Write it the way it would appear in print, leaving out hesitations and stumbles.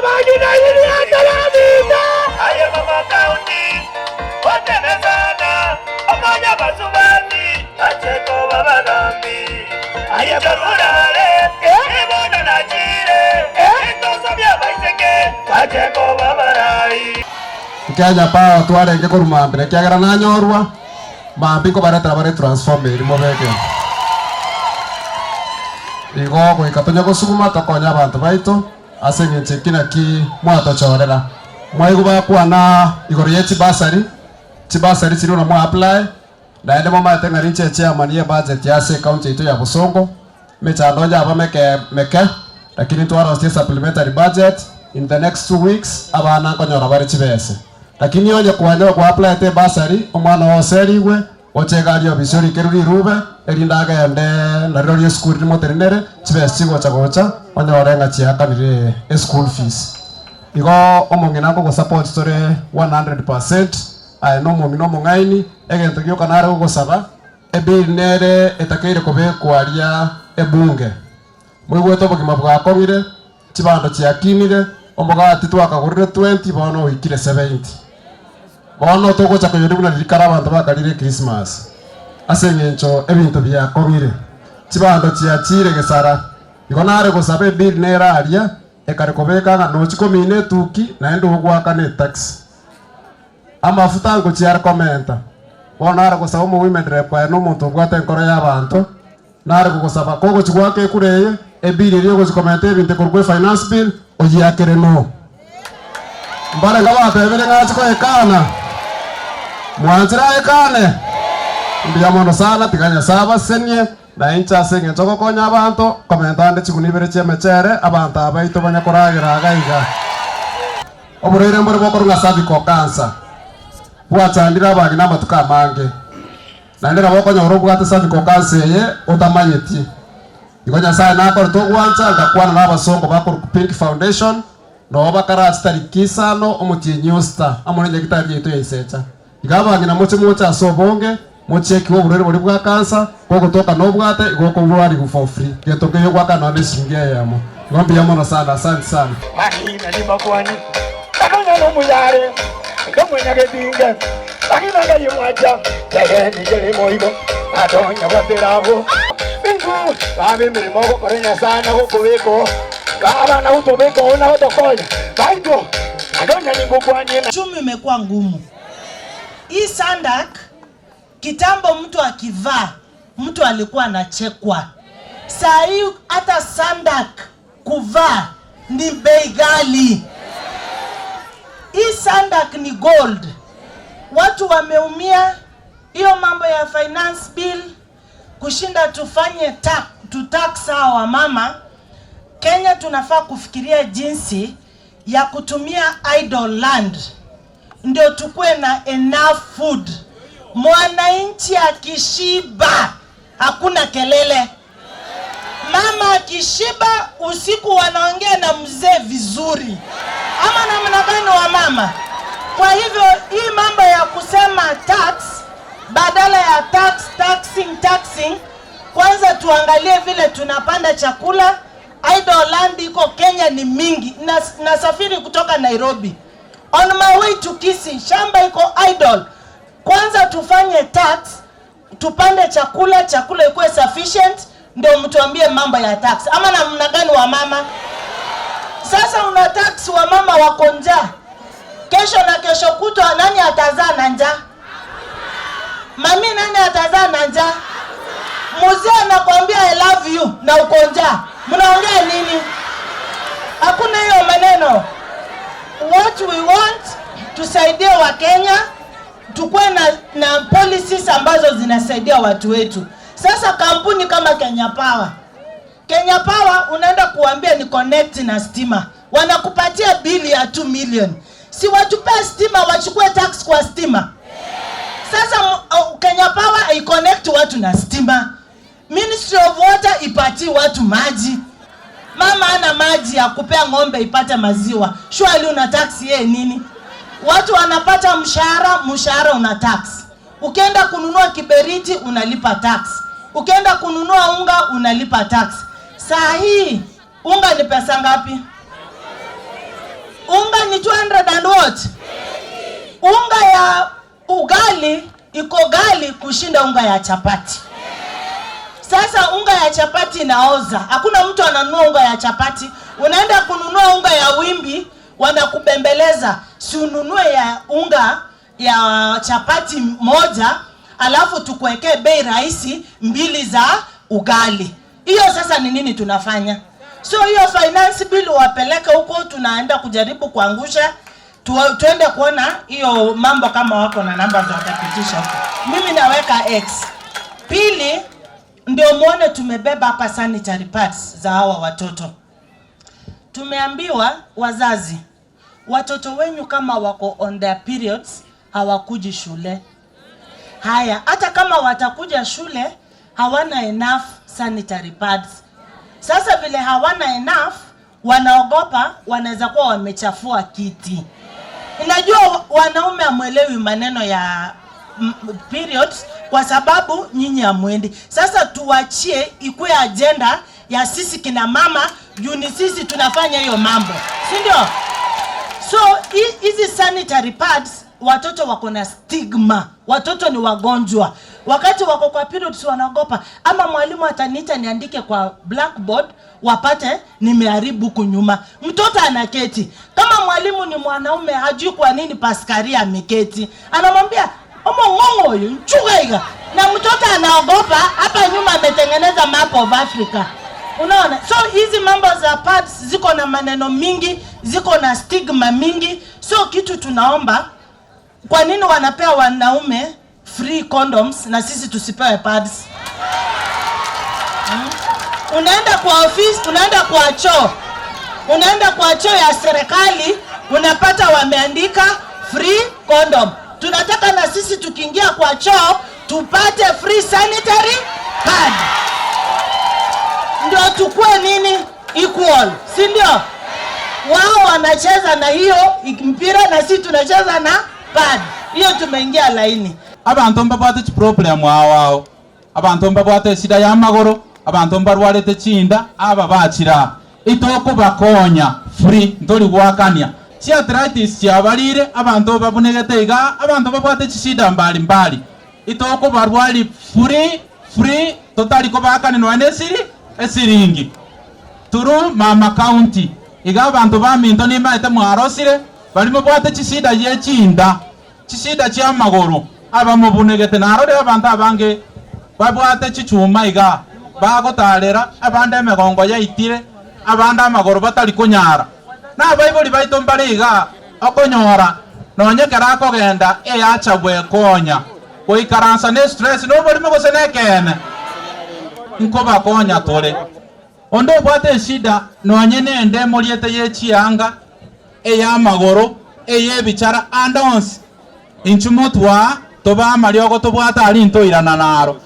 Abagina ili atalamita. Aye mama kaunti otemezana omanya basubati acheko babagambi Aye torurare ibono nachire itoso byabaiseke bacheko babarai. Kenya Power twarenge korwa mambia ekiagera nanyorwa mambia nkobaretera bare transformer erimo beke. Igo goika tonya gosuguma tokonya abanto baito ase eng'encho eki naki mwatochorera. Mwaigwa bakwana igoro ya chibasari, chibasari chiria buna mwa apply, naende momanyete ng'a rinche echairman ye budget ya ase ecounty yaito ya Bosongo, emechando onye aba meke meke, lakini ntwarosetie supplementary budget in the next 2 weeks abana nkonyora bare chibese. Lakini onye kwanyora kwa applyete ebasari, omwana oo oserigwe, oche egari ofisi orikerwe rirube, erinde agende narirorio esukuru rimotenenere, chibesa chigocha gocha, onyore ng'a chiakanire eschool fees. Igo omong'ina nkogosupport tore 100%, aye na omong'ina omong'aini, egento gioka nare gogosaba, ebill nere etakeire kobekwa aria ebunge. Moigwete obogima bwakong'ire, chibando chiakinire, omogati twakagorire 20 bono oikire 70. Bono togocha koyori buna ririkara abanto bakarire Christmas. Ase eng'encho ebinto biakong'ire. Chibando chiachire gesara. Igo nare gosaba ebill nere aria, ekare kobeka ng'a nochi komina etuki naende ogwakana etaxi. Amafuta ngochiare komenta. Bono nare gosaba omo women rep aye na omonto obwate enkoro ya abanto, nare kogosaba kogochi goaka ekura eye, ebill eria ogochi komenta ebinto ekorwa finance bill, oyiakere no. Mbarenge batebire ng'achi koekana. Mwanchire aekane. Mbuya mono sana tiga Nyasaye abasenie na inche ase eng'encho gokonya abanto komenta ande chiguni ibere chia emechere abanto abaito banya koragera iga iga. Oborwaire mbore bokorwa ng'a cervical cancer bwachandire abagina amatuko amange naende nabo okonyora obwate cervical cancer eye otamanyeti. Igo Nyasaye nakorete ogwancha ngakwana na abasongo bakorwa Pink Foundation nabo bakara chitariki isano omotienyi osita amo na enyagitari yaito ya Isecha. Iga abang'ina moche moche ase obonge mochekiwe oborwaire boria bwa cancer gogotoka nobwate igo okorwariwu for free gento nkeiyo gwakana nonye eshiringi eyemo. Igo mbuya mono sana, asante sana. Magina ni makwani Nakonya no muyare Ndomwenya getinge Magina gayi mwacha Tegeni jeri moigo Atonya gwaterabo Bingu Babe mirimo gokore Nyasaye na gokobeko Baba na utobeko na utokonya Baito Adonya ningukwanye na Uchumi umekuwa ngumu. Hii sandak kitambo mtu akivaa mtu alikuwa anachekwa. Saa hii hata sandak kuvaa ni bei ghali. Hii sandak ni gold. Watu wameumia. Hiyo mambo ya finance bill kushinda tufanye tax, tutax hawa wamama. Kenya tunafaa kufikiria jinsi ya kutumia idle land ndio tukue na enough food. Mwananchi akishiba hakuna kelele. Mama akishiba usiku wanaongea na mzee vizuri, ama namna gani wa mama? Kwa hivyo hii mambo ya kusema tax badala ya tax, taxing, taxing, kwanza tuangalie vile tunapanda chakula. Idle land iko Kenya ni mingi. Nasafiri kutoka Nairobi on my way to Kisii, shamba iko idle. Kwanza tufanye tax, tupande chakula, chakula ikuwe sufficient, ndio mtuambie mambo ya tax, ama namna gani wa mama? Sasa una tax wa mama wako njaa, kesho na kesho kutwa nani atazaa na njaa? Mami, nani atazaa na njaa? Mzee anakwambia "I love you" na uko njaa, mnaongea nini? Hakuna hiyo maneno. What we want, tusaidie Wakenya, tukuwe na policies ambazo zinasaidia watu wetu. Sasa kampuni kama Kenya Power, Kenya Power unaenda kuambia ni connect na stima, wanakupatia bili ya 2 million. Si watupee stima, wachukue tax kwa stima. Sasa Kenya Power iconnect watu na stima, Ministry of Water ipatie watu maji. Mama ana maji ya kupea ng'ombe ipate maziwa, surely una tax yeye nini? Watu wanapata mshahara, mshahara una tax. Ukienda kununua kiberiti unalipa tax. Ukienda kununua unga unalipa tax. Saa hii unga ni pesa ngapi? Unga ni 200 and what? Unga ya ugali iko ghali kushinda unga ya chapati. Sasa unga ya chapati inaoza, hakuna mtu ananunua unga ya chapati. Unaenda kununua unga ya wimbi, wanakubembeleza, si ununue ya unga ya chapati moja, alafu tukuwekee bei rahisi mbili za ugali. Hiyo sasa ni nini tunafanya? So hiyo finance bill wapeleke huko, tunaenda kujaribu kuangusha tuende kuona hiyo mambo kama wako na namba za watapitisha huko. Mimi naweka X. Pili, ndio muone tumebeba hapa sanitary pads za hawa watoto. Tumeambiwa wazazi, watoto wenyu kama wako on their periods hawakuji shule. Haya, hata kama watakuja shule hawana enough sanitary pads. Sasa vile hawana enough, wanaogopa wanaweza kuwa wamechafua kiti. Inajua wanaume hamwelewi maneno ya periods kwa sababu nyinyi hamwendi. Sasa tuachie ikuwe agenda ya sisi kina mama, juu ni sisi tunafanya hiyo mambo, si ndio? So hizi sanitary pads, watoto wako na stigma, watoto ni wagonjwa. Wakati wako kwa periods wanaogopa, ama mwalimu ataniita niandike kwa blackboard wapate nimeharibu huku nyuma. Mtoto anaketi kama mwalimu ni mwanaume, hajui kwa nini Paskaria ameketi, anamwambia omo ng'ong'o huyu nchugaiga, na mtoto anaogopa. Hapa nyuma ametengeneza map of Africa. Unaona, so hizi mambo za pads ziko na maneno mingi, ziko na stigma mingi. So kitu tunaomba, kwa nini wanapea wanaume free condoms na sisi tusipewe pads? Unaenda kwa office, unaenda kwa choo, unaenda kwa choo ya serikali unapata wameandika free condom. Tunataka na sisi tukiingia kwa choo tupate free sanitary pad, ndio tukue nini equal, si ndio? Wao wanacheza na hiyo mpira na sisi tunacheza na pad. Hiyo tumeingia laini. Abantu mbabwate chiproblem awo, abantu mbabwate eshida ya magoro, abantu mbarwarete chinda, aba bachira itoko bakonya free ntori gwakania chiarthritis chiabarire, abantu babunegete iga, abantu babwate chishida mbali mbali, itoko barwari free free totari kobakani noene esiri esiringi turu mama county iga abantu baminto nimaete mwarosire barimo bwate chishida ye chinda chishida chia magoro abamubunegete narore abantu abange babwate chichuma iga bagotarera abande emegongo yaitire abande amagoro batari kunyara na baibori baito mbare iga okonyora nonyekera akogenda eyacha bwekonya goikaransa ne stress noborimo gose nekene nkobakonya tore ondo obwate eshida nonye nende moriete yechianga eyamagoro eyebichara ande onsi inchumo twa toba amariogo tobwate ari ntoirana naro.